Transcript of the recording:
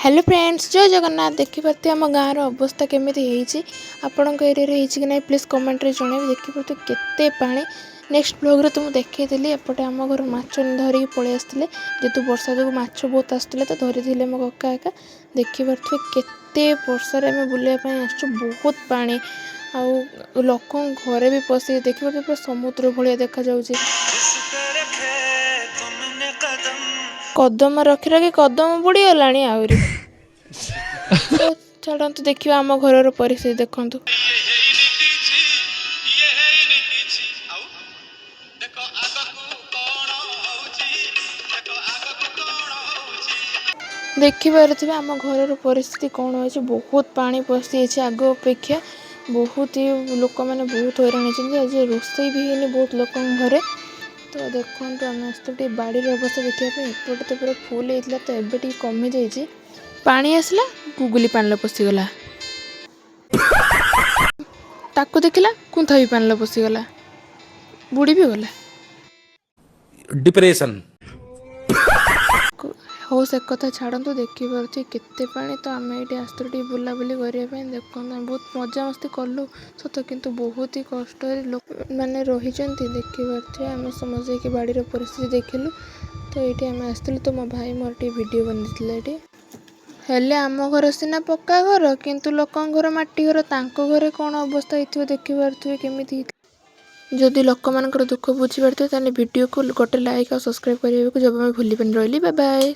Hello friends, ଜୟ ଜଗନ୍ନାଥ। ଦେଖିପାରୁଥିବେ ଆମ ଗାଁର ଅବସ୍ଥା କେମିତି ହେଇଛି। ଆପଣଙ୍କ ଏରିଆରେ ହେଇଛି କି ନାହିଁ, ପ୍ଲିଜ୍ କମେଣ୍ଟରେ ଜଣାଇବେ। ଦେଖିପାରୁଥିବେ କେତେ ପାଣି। ନେକ୍ସଟ ବ୍ଲଗ୍ରେ ତ ମୁଁ ଦେଖେଇଥିଲି। ଏପଟେ ଆମ ଘରୁ ମାଛ ଧରିକି ପଳେଇ ଆସିଥିଲେ। ଯେହେତୁ ବର୍ଷା ଯୋଗୁଁ ମାଛ ବହୁତ ଆସୁଥିଲେ, ତ ଧରିଥିଲେ ମୋ କକା ଏକା। ଦେଖିପାରୁଥିବେ କେତେ ବର୍ଷାରେ ଆମେ ବୁଲିବା ପାଇଁ ଆସିଛୁ। ବହୁତ ପାଣି ଆଉ ଲୋକଙ୍କ ଘରେ ବି ପଶି, ଦେଖିପାରୁଥିବେ, ପୁରା ସମୁଦ୍ର ଭଳିଆ ଦେଖାଯାଉଛି। जिस पे रखे तुमने कदम। କଦମ ରଖି ରଖି କଦମ ବୁଡ଼ିଗଲାଣି ଆହୁରି। ତ ଛାଡ଼ନ୍ତୁ, ଦେଖିବା ଆମ ଘରର ପରିସ୍ଥିତି ଦେଖନ୍ତୁ। ହେଇନି କିଛି, ଇଏ ହେଇନି କିଛି। ଆଉ ଦେଖ ଆଗକୁ କଣ ହଉଛି, ଦେଖ ଆଗକୁ କଣ ହଉଛି। ଦେଖିପାରୁଥିବେ ଆମ ଘରର ପରିସ୍ଥିତି କ'ଣ ହେଇଛି। ବହୁତ ପାଣି ପଶିଯାଇଛି। ଆଗ ଅପେକ୍ଷା ବହୁତ ହି ଲୋକମାନେ ବହୁତ ହଇରାଣ ହେଇଛନ୍ତି। ଆଜି ରୋଷେଇ ବି ହେଇନି ବହୁତ ଲୋକଙ୍କ ଘରେ। ତ ଦେଖନ୍ତୁ, ଆମେ ଆସିଥିଲୁ ଟିକେ ବାଡ଼ିର ଅବସ୍ଥା ଦେଖିବା ପାଇଁ। ଏପଟେ ତ ପୁରା ଫୁଲ୍ ହେଇଥିଲା, ତ ଏବେ ଟିକେ କମିଯାଇଛି। ପାଣି ଆସିଲା, ଗୁଗୁଲି ପାଣିରେ ପଶିଗଲା। ତାକୁ ଦେଖିଲା, କୁନ୍ଥା ବି ପାଣିରେ ପଶିଗଲା, ବୁଡ଼ି ବି ଗଲା। डिप्रेशन। ହଉ, ସେ କଥା ଛାଡ଼ନ୍ତୁ। ଦେଖିପାରୁଥିବେ କେତେ ପାଣି। ତ ଆମେ ଏଇଠି ଆସିଥିଲୁ ଟିକେ ବୁଲାବୁଲି କରିବା ପାଇଁ। ଦେଖନ୍ତୁ, ଆମେ ବହୁତ ମଜାମସ୍ତି କଲୁ ସତ, କିନ୍ତୁ ବହୁତ ହି କଷ୍ଟରେ ଲୋକମାନେ ରହିଛନ୍ତି। ଦେଖିପାରୁଥିବେ, ଆମେ ସମସ୍ତେ ଯାଇକି ବାଡ଼ିର ପରିସ୍ଥିତି ଦେଖିଲୁ। ତ ଏଇଠି ଆମେ ଆସିଥିଲୁ। ତ ମୋ ଭାଇ ମୋର ଟିକେ ଭିଡ଼ିଓ ବନେଇଥିଲା ଏଇଠି। ହେଲେ ଆମ ଘର ସିନା ପକ୍କା ଘର, କିନ୍ତୁ ଲୋକଙ୍କ ଘର ମାଟି ଘର। ତାଙ୍କ ଘରେ କ'ଣ ଅବସ୍ଥା ହେଇଥିବ, ଦେଖିପାରୁଥିବେ କେମିତି। ଯଦି ଲୋକମାନଙ୍କର ଦୁଃଖ ବୁଝିପାରୁଥିବେ, ତାହେଲେ ଭିଡ଼ିଓକୁ ଗୋଟେ ଲାଇକ୍ ଆଉ ସବସ୍କ୍ରାଇବ୍ କରିବାକୁ ଜମା ବି ଭୁଲିବେନି। ରହିଲି, ବାଏ ବାଏ।